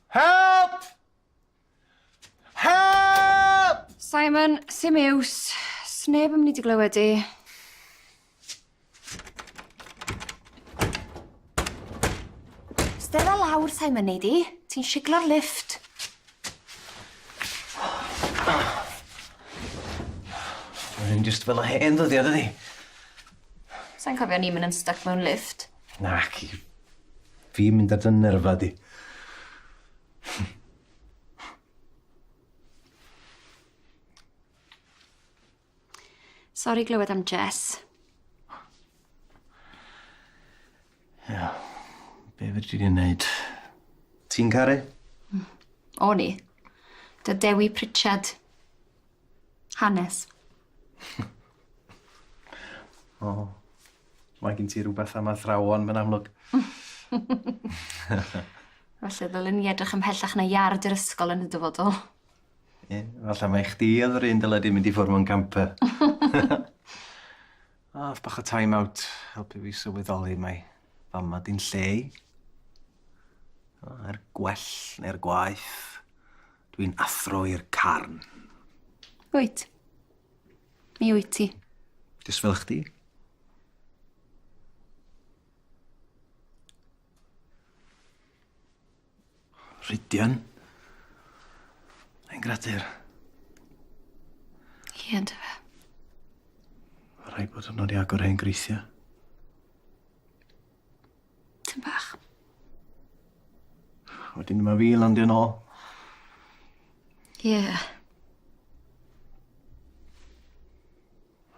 Help! Help! Simon, sim iws. Sneb yn mynd i dy glywed di. Stedda lawr, Simon, nei di. Ti'n siglo'r lift. Mae'n just fel y hen ddyddiau, dydi? Sa'n cofio ni mynd yn stuck mewn lift. Naci. Fi'n mynd ar dy nyrfa di. Sori glywed am Jess. Ia. Be fedri di neud? Ti'n caru? O'n i. 'Da Dewi Pritchard. Hanes. O. Mae gen ti rwbeth am athrawon, mae'n amlwg. Falle ddylen ni edrych ymhellach na iard yr ysgol yn y dyfodol. Ie, falle mai chdi oedd yr un dyle di mynd i ffwrdd mewn camper. O, oh, bach o time out helpu fi sylweddoli mai fama di'n lle i. O, er gwell neu'r gwaeth, dwi'n athro i'r carn. Wyt. Mi wyt ti. Jyst fel chdi. Rhydian. Ein gradur. Ie, yndyfe. Ma' rhaid bod hwnnw 'di agor hen greithia. Tym bach. Wedyn dyma fi landio nôl. Ie. Yeah.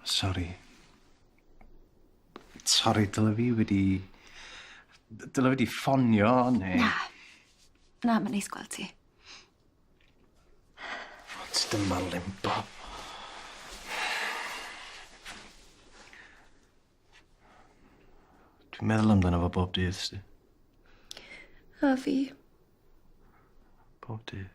Sori. Sori, dyle fi wedi... Dyle fi wedi ffonio, neu... Na. Na, mae'n neis gweld ti. Ond dyma limbo. Dwi'n meddwl amdano fo bob dydd, sti. A fi. Bob dydd.